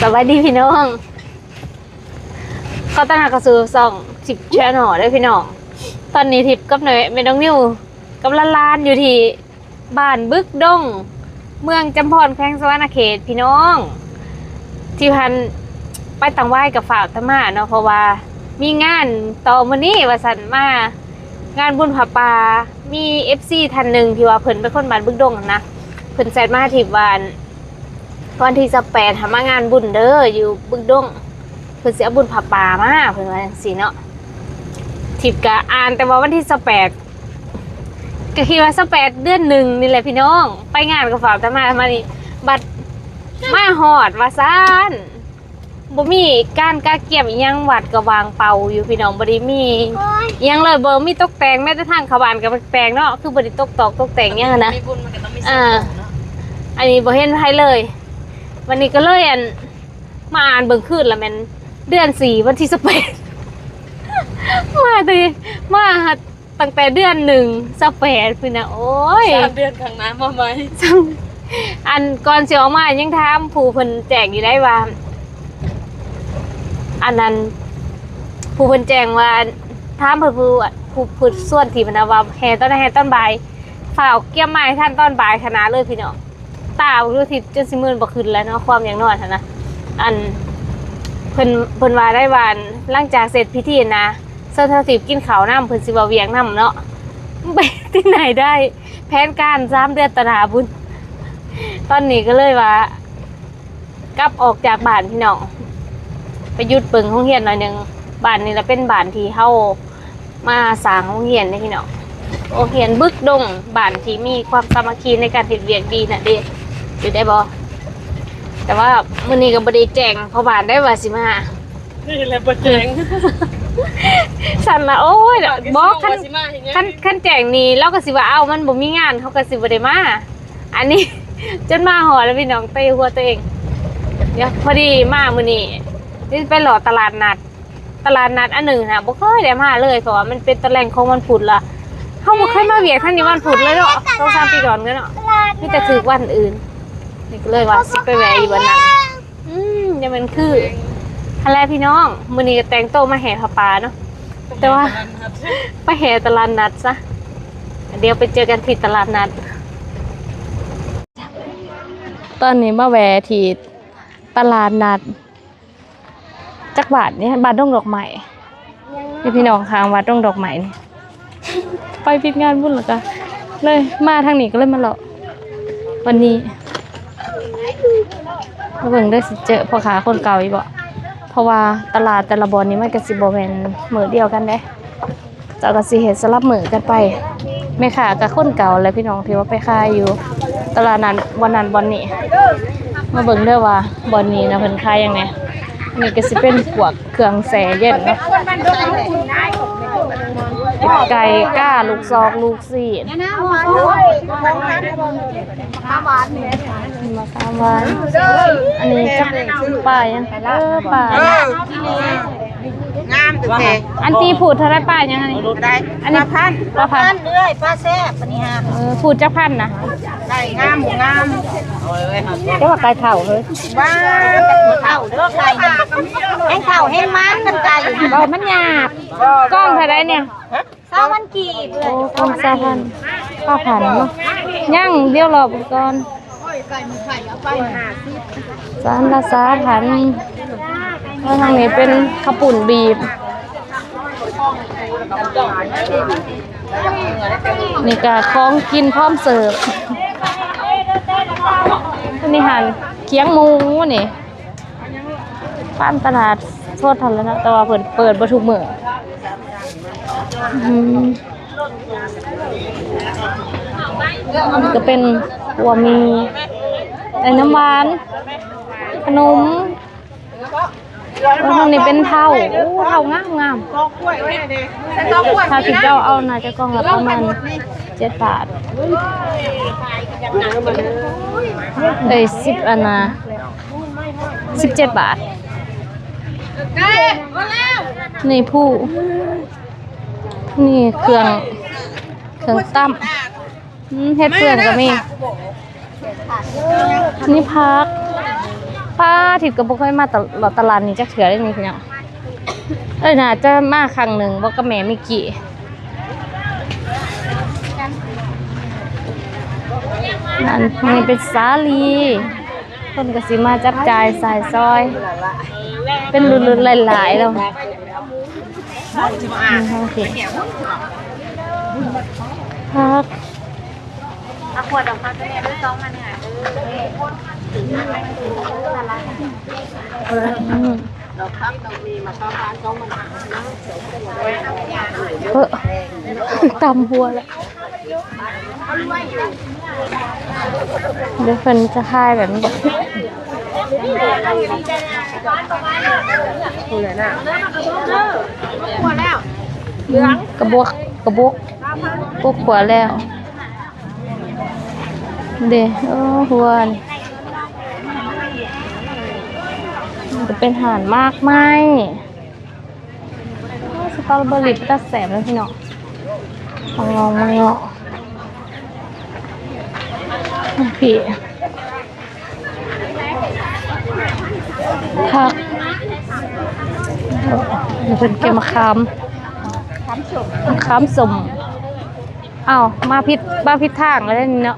ສະບາຍດີພີ່ນ້ອງ ຂໍຕ້ອນຮັບເຂົ້າສູ່ຊ່ອງທິບແຊນແນວເດີພີ່ນ້ອງ. ຕອນນີ້ທິບກັບນ້ອງ ແມ່ນ້ອງນິວກັບຫຼານໆ ຢູ່ທີ່ບ້ານບຶກດົງ ເມືອງຈຳພອນ ແຂວງສະຫວັນນະເຂດພີ່ນ້ອງ. ທີ່ຜ່ານໄປຕັງຫວາຍກໍຟ້າວແຕ່ມາເນາະ ເພາະວ່າມີງານຕໍ່ມື້ນີ້ວ່າຊັ້ນ ມາງານບຸນຜ້າປ່າ. ມີເອັຟຊີທ່ານໜຶ່ງທີ່ວ່າເພິ່ນເປັນຄົນບ້ານບຶກດົງຫັ້ນນະ ເພິ່ນແຊັດມາຫາທິບວ່າ ວັນທີຊາວແປດຫາມາງານບຸນເດີ ຢູ່ບຶກດົງ ເພິ່ນຊິເອົາບຸນຜ້າປ່າມາ ເພິ່ນວ່າຈັ່ງຊີ້ເນາະ. ທິບກະອ່ານແຕ່ວ່າວັນທີຊາວແປດ ກະຄິດວ່າຊາວແປດເດືອນໜຶ່ງນີ້ແຫຼະພີ່ນ້ອງ. ໄປງານກໍຟ້າວແຕ່ມາ ມານີ້ບັດມາຮອດວ່າຊັ້ນ ບໍ່ມີການກະກຽມອີ່ຫຍັງ ວັດກໍວ່າງເປົ່າຢູ່ພີ່ນ້ອງ ບໍ່ໄດ້ມີອີ່ຫຍັງເລີຍ ບໍ່ມີຕົກແຕ່ງ ແມ້ແຕ່ທາງເຂົ້າບ້ານກໍແປກໆເນາະ ຄືບໍ່ໄດ້ຕົກຕອກຕົກແຕ່ງຫຍັງຫັ້ນນະ. ມີບຸນມັນກໍຕ້ອງມີ ອ່າ ເນາະ ອັນນີ້ບໍ່ເຫັນໃຜເລີຍ. ວັນນີ້ກໍເລີຍ ອັນ ມາອ່ານເບິ່ງຄືນລະແມ່ນເດືອນສີ່ ວັນທີຊາວແປດ ມາແຕ່ ມາ ຕັ້ງແຕ່ເດືອນໜຶ່ງ ຊາວແປດພຸ້ນນະ. ໂອ້ຍ ສາມເດືອນຂ້າງໜ້າມາໃໝ່. ອັນກ່ອນຊິອອກມາຍັງຖາມຜູ້ເພິ່ນແຈ້ງຢູ່ໄດ໋ວ່າ ອັນນັ້ນ ຜູ້ເພິ່ນແຈ້ງວ່າ ຖາມເພິ່ນ ຜູ້ ຜູ້ ຜູ້ຊວນທີ່ເພິ່ນວ່າແຫ່ຕອນໃດ ແຫ່ຕອນບ່າຍ ຟ້າວກຽມມາໃຫ້ທັນຕອນບ່າຍຂະໜາດເລີຍພີ່ນ້ອງ. ຕາບໍ່ຮູ້ທິດຈົນຊິມືນບໍ່ຂຶ້ນແລ້ວເນາະ ຄວາມຢ່າງນອນຫັ້ນນະ. ອັນ ເພິ່ນ ເພິ່ນວ່າໄດ້ວ່າ ຫຼັງຈາກເສັດພິທີນະ ເຊີນຊາວທິບກິນເຂົ້ານຳ ເພິ່ນຊິເວົ້າວຽກນຳເນາະ. ໄປທີ່ໄຫນໄດ້ ແຜນການສາມເດືອນຕໍ່ໜ້າພຸ້ນ. ຕອນນີ້ກໍເລີຍວ່າ ກັບອອກຈາກບ້ານພີ່ນ້ອງ ໄປຢຸດເບິ່ງໂຮງຮຽນໜ້ອຍໜຶ່ງ. ບ້ານນີ້ລະເປັນບ້ານທີ່ເຮົາ ມາສ້າງໂຮງຮຽນເດ້ພີ່ນ້ອງ ໂຮງຮຽນບຶກດົງ ບ້ານທີ່ມີຄວາມສາມັກຄີໃນການເຮັດວຽກດີນະເດ້ ຢູ່ໄດ້ບໍ່? ແຕ່ວ່າມື້ນີ້ກໍບໍ່ໄດ້ແຈ້ງພໍ່ບ້ານໄດ້ວ່າຊິມາ ນີ້ແຫຼະບໍ່ແຈ້ງ ຊັ້ນລະ ໂອ້ຍ ບອກ ຄັນ ຄັນ ຄັນແຈ້ງນີ້ລາວກໍຊິວ່າ ເອົ້າ ມັນບໍ່ມີງານ ເຮົາກໍຊິບໍ່ໄດ້ມາ. ອັນນີ້ຈົນມາຮອດແລ້ວພີ່ນ້ອງ ເຕະຫົວຕົວເອງ. ດຽວ ພໍດີມາມື້ນີ້ ຊິໄປເລາະຕະຫຼາດນັດ ຕະຫຼາດນັດອັນໜຶ່ງນະ ບໍ່ເຄີຍໄດ້ມາເລີຍ ເພາະວ່າມັນເປັນຕອນແລງຂອງວັນພຸດລະ ເຮົາບໍ່ເຄີຍມາວຽກທາງນີ້ວັນພຸດເລີຍເນາະ ສອງສາມປີກ່ອນເນາະ ມີແຕ່ຖືກວັນອື່ນ. ນີ້ກໍເລີຍວ່າຊິໄປແວ່ຢູ່ບ່ອນນັ້ນ. ອືມ ຢ່າແມ່ນຄື ຫັ້ນແຫຼະພີ່ນ້ອງ ມື້ນີ້ກໍແຕ່ງໂຕມາແຫ່ຜ້າປ່າເນາະ ແຕ່ວ່າໄປແຫ່ຕະຫຼາດນັດຊະ. ດຽວໄປເຈີກັນທີ່ຕະຫຼາດນັດ. ຕອນນີ້ມາແວ່ທີ່ຕະຫຼາດນັດ ຈັກບາດນີ້ ບ້ານດົງດອກໄມ້ ນີ້ພີ່ນ້ອງ ຂ້າງວັດດົງດອກໄມ້ນີ້ ໄປຜິດງານບຸນແລ້ວກະເລີຍມາທາງນີ້ ກໍເລີຍມາເລາະວັນນີ້. ມາເບິ່ງເດີ ຊິເຈີພໍ່ຄ້າຄົນເກົ່າອີກບໍ່ ເພາະວ່າຕະຫຼາດແຕ່ລະບ່ອນນີ້ ມັນກະຊິບໍ່ແມ່ນມື້ດຽວກັນເດ້. ເຈົ້າກໍຊິເຮັດສະຫຼັບມື້ກັນໄປ. ແມ່ຄ້າກໍຄົນເກົ່າແຫຼະພີ່ນ້ອງ ທີ່ວ່າໄປຂາຍຢູ່ຕະຫຼາດນັ້ນ ບ່ອນນັ້ນບ່ອນນີ້. ມາເບິ່ງເດີວ່າບ່ອນນີ້ນະ ເພິ່ນຂາຍຫຍັງແດ່. ອັນນີ້ກໍຊິເປັນພວກເຄື່ອງແຊ່ເຢັນເນາະ. ໄກ່ ກ້າ ລູກຊອກ ລູກຊີ້ນ. ມະຂາມຫວານ ອັນນີ້ຈັກປາຫຍັງ? ເອີ ປາ ງາມແທ້. ອັນທີ່ພູດເທົ່າໃດ? ປາຫຍັງອັນນີ້? ອັນນີ້ ປາພັນ ປາພັນ ເອື້ອຍ ປາແຊບ ອັນນີ້ຫັ້ນ. ເອີ ພູດຈັກພັນນະ? ໄກ່ງາມບໍ່ງາມ ແຕ່ວ່າໄກ່ເຖົ້າເຮີ້ຍ. ວ້າ ໄກ່ເຖົ້າເດີ ໄກ່ນີ້ ແຮງເຖົ້າແຮງມັນ ມັນໄກ່ ບໍ່ ມັນຫຍາບ. ກ້ອງເທົ່າໃດນີ້? ຊາວພັນກີບ. ໂອ້ ຂອງຊາວພັນ ຊາວພັນເນາະ. ຍັງ ດຽວລໍເບິ່ງກ່ອນ. ຈານລະຊາວພັນ. ແລ້ວທາງນີ້ເປັນເຂົ້າປຸ້ນບີບ. ນີ້ກະຂອງກິນພ້ອມເສີບ. ອັນນີ້ຫັ້ນ ຄຽງໝູນີ້. ຕາມຕະຫຼາດສົດຫັ້ນແຫຼະເນາະ ແຕ່ວ່າເພິ່ນເປີດບໍ່ທຸກມື້. ອືມ ກໍເປັນຂົ້ວໝີ່ ໄດ້ນ້ຳຫວານ ຂະໜົມ. ໂອ້ ທາງນີ້ເປັນເທົ້າ ໂອ້ ເທົ້າງາມໆ. ຖ້າຄິດເອົາ ເອົາໜ້າຈະກ່ອງລະປະມານເຈັດບາດ ເອີຍ ສິບ ອັນນະ ສິບເຈັດບາດ. ນີ້ຜູ້ ນີ້ເຄື່ອງ ເຄື່ອງຕຳ. ອືມ ເຮັດເຟືອງກໍມີ. ນີ້ຜັກ ປາທິດກໍບໍ່ເຄີຍມາຕະ ເລາະຕະຫຼາດນີ້ຈັກເທື່ອເດ້ນີ້ພີ່ນ້ອງ. ເອີຍ ໜ້າຈະມາຄັ້ງໜຶ່ງບໍ່ກັບແມ່ມິກກີ້. ອັນນີ້ເປັນສາລີ ເພິ່ນກໍຊິມາຈັບຈ່າຍໃຊ້ສອຍ ເປັນລຸ້ນໆຫຼາຍໆແລ້ວ. ນີ້ໂອເຄ ຜັກ ເອົາຂວດດອກຜັກຕົວນີ້ເດີ ສອງອັນນີ້ ເອີ ອືມ ດອກຜັກດອກມີ ໝາກເຂົ້າຫວານ ສອງພັນຫ້າເນາະ. ເອີ ຕຳຫົວແລ້ວ. ເດີ ເພິ່ນຈະຂາຍແບບນີ້ ອືມ ກະບວກ ກະບວກ ກະບວກຂົວແລ້ວເດ້. ເອີ ຫົວນີ້ ມັນຈະເປັນຮ້ານໝາກໄມ້. ສະຕໍເບີຣີເປັນຕາແຊບເລີຍພີ່ນ້ອງ ມາງອງມາງອງ ພີ່ ຜັກ ເພິ່ນເກັບໝາກຂາມ ໝາກຂາມສົ້ມ. ອ້າວ ມາຜິດ ມາຜິດທາງແລ້ວເດ້ນີ້ເນາະ.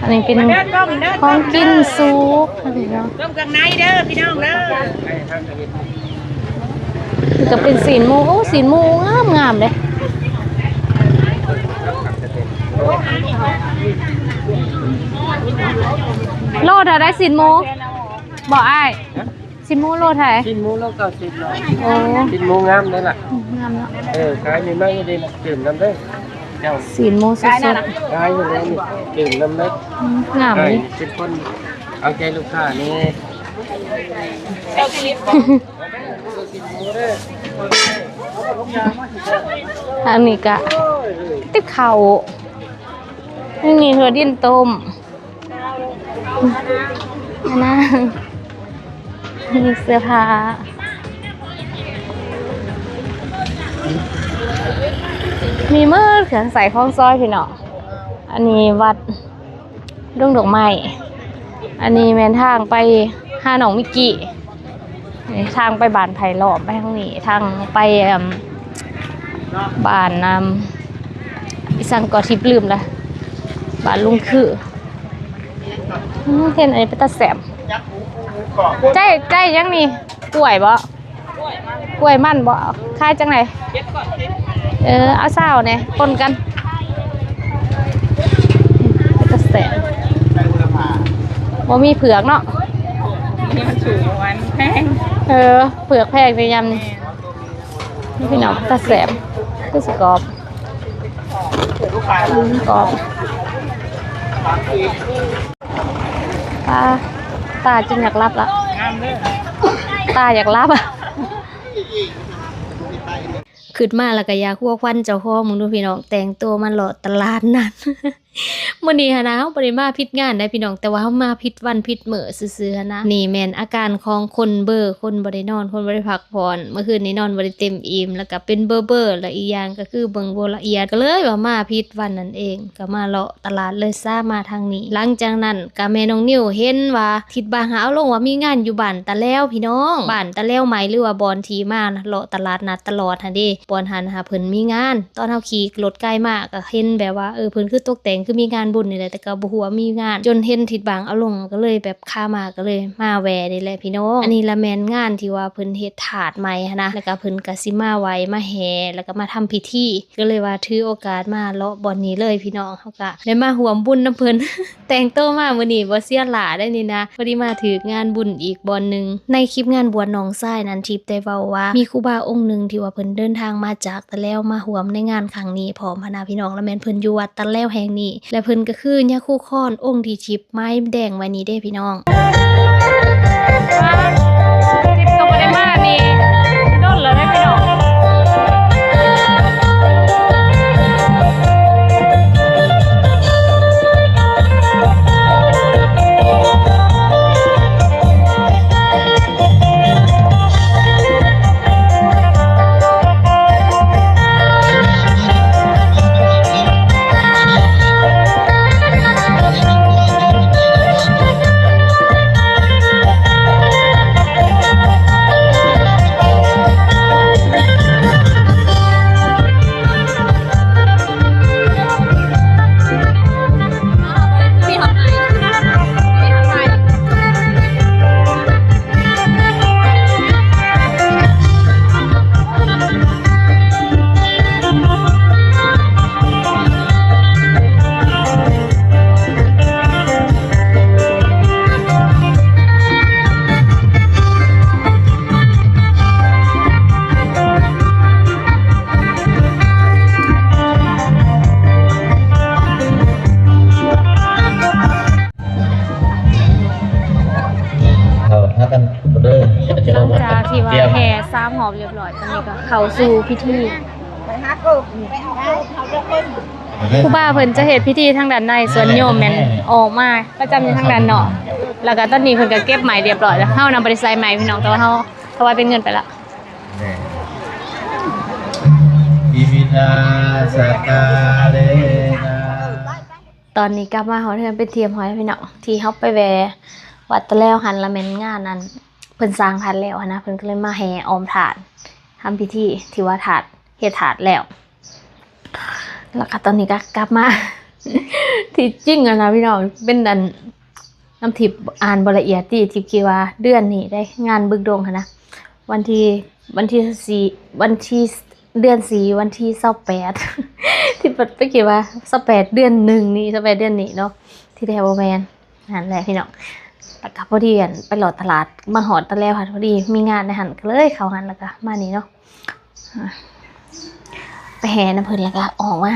ອັນນີ້ເປັນຂອງກິນສຸກເນາະ ຕົ້ມເຄື່ອງໃນເດີພີ່ນ້ອງເດີ. ນີ້ກໍເປັນຊີ້ນໝູ ໂອ້ ຊີ້ນໝູງາມໆເດ້. ໂລເທົ່າໃດຊີ້ນໝູ ບໍ່ອ້າຍ? ຊີ້ນໝູໂລເທົ່າໃດ? ຊີ້ນໝູໂລເກົ້າສິບເນາະ. ໂອ້ ຊີ້ນໝູງາມເດ້ລະ ງາມເນາະ. ເອີ ຂາຍໃໝ່ໆເດ້ລະ ຕື່ມນຳເດີເຈົ້າ. ຊີ້ນໝູສົດໆ ຂາຍຢູ່ແລ້ວນີ້ ຕື່ມນຳເດີ. ອືມ ງາມເດ້ ເປັນຄົນເອົາໃຈລູກຄ້ານີ້. ອັນນີ້ກະຕິບເຂົ້າ ນີ້ຖົ່ວດິນຕົ້ມ. ນາງ ມີເສື້ອຜ້າ ມີໝົດເຄື່ອງໃຊ້ຂອງຊອຍພີ່ນ້ອງ. ອັນນີ້ວັດດົງດອກໄມ້ ອັນນີ້ແມ່ນທາງໄປຫານ້ອງມິກກີ້. ນີ້ທາງໄປບ້ານໄຜ່ລ້ອມ ໄປທາງນີ້ ທາງໄປ ເອີ່ມ ບ້ານ ອຳ ອີ່ສັງກໍທິບລືມລະ ບ້ານລຸງຄື. ອືມ ເຫັນອັນນີ້ເປັນຕາແຊບ. ໃຈ ໃຈຫຍັງນີ້ ກ້ວຍບໍ? ກ້ວຍມັນບໍ? ຂາຍຈັ່ງໃດ? ເອີ ເອົາຊາວແດ່ ປົນກັນ ເປັນຕາແຊບ. ບໍ່ມີເຜືອກເນາະ ນີ້ມັນສູງ ມັນແພງ. ເອີ ເຜືອກແພງໃນຍາມນີ້. ນີ້ພີ່ນ້ອງ ຕາແຊບ ຄືຊິກອບ ອືມ ກອບ. ຕາ ຕາຈົນຢາກຫຼັບລະ ຕາຢາກຫຼັບ. ຄິດມາແລ້ວກໍຢາກຫົວຄວັນເຈົ້າຂອງ ເບິ່ງດູພີ່ນ້ອງ ແຕ່ງໂຕມາເລາະຕະຫຼາດນັດ. ມື້ນີ້ຫັ້ນນະ ເຮົາບໍ່ໄດ້ມາຜິດງານໃດພີ່ນ້ອງ ແຕ່ວ່າເຮົາມາຜິດວັນຜິດມື້ຊື່ໆຫັ້ນນະ. ນີ້ແມ່ນອາການຂອງຄົນເບີ ຄົນບໍ່ໄດ້ນອນ ຄົນບໍ່ໄດ້ພັກຜ່ອນ. ມື້ຄືນນີ້ນອນບໍ່ໄດ້ເຕັມອີ່ມ ແລ້ວກໍເປັນເບີໆ ແລະ ອີກຢ່າງກໍຄືເບິ່ງບໍ່ລະອຽດ ກໍເລີຍວ່າມາຜິດວັນນັ້ນເອງ. ກໍມາເລາະຕະຫຼາດເລີຍຊາ ມາທາງນີ້. ຫຼັງຈາກນັ້ນກໍແມ່ນ້ອງນິວເຫັນວ່າທິດບາງຫາເອົາລົງວ່າມີງານຢູ່ບ້ານຕາແລວພີ່ນ້ອງ ບ້ານຕາແລວໃໝ່ ຫຼືວ່າບ່ອນທີ່ມາເລາະຕະຫຼາດນັດຕະຫຼອດຫັ້ນເດ້. ບ່ອນຫັ້ນຫາເພິ່ນມີງານ ຕອນເຮົາຂີ່ລົດໄກມາກໍເຫັນແບບວ່າ ເອີ ເພິ່ນຄືຕົກແຕ່ງ ຄືມີງານບຸນນີ້ແຫຼະ ແຕ່ກໍບໍ່ຮູ້ວ່າມີງານ ຈົນເຫັນທິດບາງເອົາລົງ ກໍເລີຍແບບຄາມາ ກໍເລີຍມາແວ່ນີ້ແຫຼະພີ່ນ້ອງ. ອັນນີ້ລະແມ່ນງານທີ່ວ່າເພິ່ນເຮັດທາດໃໝ່ຫັ້ນນະ ແລ້ວກໍເພິ່ນກໍຊິມາໄຫວ້ມາແຫ່ ແລ້ວກໍມາທຳພິທີ ກໍເລີຍວ່າຖືໂອກາດມາເລາະບ່ອນນີ້ເລີຍພີ່ນ້ອງ. ເຮົາກໍໄດ້ມາຮ່ວມບຸນນຳເພິ່ນ ແຕ່ງໂຕມາມື້ນີ້ບໍ່ເສຍຫຼ້າໄດ໋ນີ້ນະ ພໍດີມາຖືກງານບຸນອີກບ່ອນໜຶ່ງ. ໃນຄລິບງານບວດນ້ອງຊາຍນັ້ນ ທິບໄດ້ເວົ້າວ່າມີຄູບາອົງໜຶ່ງທີ່ວ່າເພິ່ນເດີນທາງມາຈາກຕາແລວມາຮ່ວມໃນງານຄັ້ງນີ້ພ້ອມຫັ້ນນະພີ່ນ້ອງ ແລະ ແມ່ນເພິ່ນຢູ່ວັດຕາແລວແຫ່ງນີ້ ແລະ ເພິ່ນກໍຄືຍາຄູຄອນອົງທີ່ທິບ ໄມ້ແດງໄວ້ນີ້ເດ້ພີ່ນ້ອງ. ທິບກໍບໍ່ໄດ້ມານີ້ດົນແລ້ວເດ້ພີ່ນ້ອງ. ຮອບຮຽບຮ້ອຍ ຕອນນີ້ກໍເຂົ້າສູ່ພິທີ. ຄູບາເພິ່ນຈະເຮັດພິທີທາງດ້ານໃນ ສ່ວນໂຍມແມ່ນອອກມາປະຈຳຢູ່ທາງດ້ານນອກ. ແລ້ວກໍຕອນນີ້ເພິ່ນກໍເກັບໄມ້ຮຽບຮ້ອຍແລ້ວ. ເຮົານຳບໍ່ໄດ້ໃສ່ໄມ້ພີ່ນ້ອງ ແຕ່ວ່າເຮົາຖວາຍເປັນເງິນໄປລະ. ອິມິນາສັກກາເລນະ. ຕອນນີ້ກັບມາຮອດເຮືອນເປັນທີ່ຮຽບຮ້ອຍແລ້ວພີ່ນ້ອງ. ທີ່ເຮົາໄປແວ່ວັດຕະແລວຫັ້ນລະແມ່ນງານອັນ ເພິ່ນສ້າງທາດແລ້ວຫັ້ນນະ ເພິ່ນກໍເລີຍມາແຫ່ອ້ອມທາດ ທຳພິທີທີ່ວ່າທາດ ເຮັດທາດແລ້ວ. ແລ້ວກໍຕອນນີ້ກໍກັບມາ ທີ່ຈິງຫັ້ນນະພີ່ນ້ອງ ເປັນອັນ ນຳທິບອ່ານບໍ່ລະອຽດຕິ ທິບຄິດວ່າເດືອນນີ້ໄດ໋ ງານບຶກດົງຫັ້ນນະ ວັນທີ ວັນທີສີ່ ວັນທີ ເດືອນສີ່ ວັນທີຊາວແປດ ທິບໄປຄິດວ່າຊາວແປດເດືອນໜຶ່ງນີ້ ຊາວແປດເດືອນນີ້ເນາະ ທີ່ແທ້ບໍ່ແມ່ນ. ຫັ້ນແຫຼະພີ່ນ້ອງ ແລ້ວກໍພໍດີອັນໄປເລາະຕະຫຼາດ ມາຮອດຕະແລວ ພໍດີມີງານໃນຫັ້ນ ກໍເລີຍເຂົ້າຫັ້ນ ແລ້ວກໍມານີ້ເນາະ ໄປແຫ່ນຳເພິ່ນ ແລ້ວກໍອອກມາ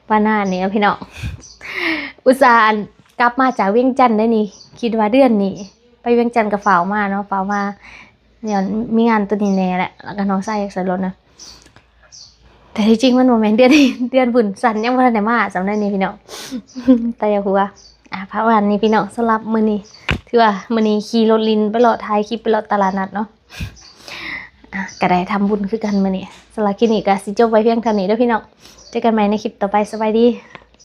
ປານນັ້ນນີ້ເນາະພີ່ນ້ອງ. ອຸດສ່າອັນກັບມາຈາກວຽງຈັນໄດ໋ນີ້ ຄິດວ່າເດືອນນີ້ ໄປວຽງຈັນກໍຟ້າວມາເນາະ ຟ້າວມາ ຍ້ອນມີງານໂຕນີ້ແດ່ແຫຼະ ແລ້ວກໍນ້ອງຊາຍຢາກໃສ່ລົດນະ. ແຕ່ທີ່ຈິງມັນບໍ່ແມ່ນເດືອນນີ້ ເດືອນບຸນສັນຍັງບໍ່ທັນໄດ້ມາສ່ຳໃດນີ້ພີ່ນ້ອງ ຕາຢາກຫົວ. ອ່າ ປະມານນີ້ພີ່ນ້ອງ ສຳລັບມື້ນີ້ ຖືວ່າມື້ນີ້ຂີ່ລົດຫຼິ້ນໄປເລາະ ຖ່າຍຄລິບໄປເລາະຕະຫຼາດນັດເນາະ ອ່າ ກໍໄດ້ທຳບຸນຄືກັນມື້ນີ້. ສຳລັບຄລິບນີ້ກໍຊິຈົບໄວ້ພຽງເທົ່ານີ້ເດີພີ່ນ້ອງ ເຈີກັນໃໝ່ໃນຄລິບຕໍ່ໄປ ສະບາຍດີ.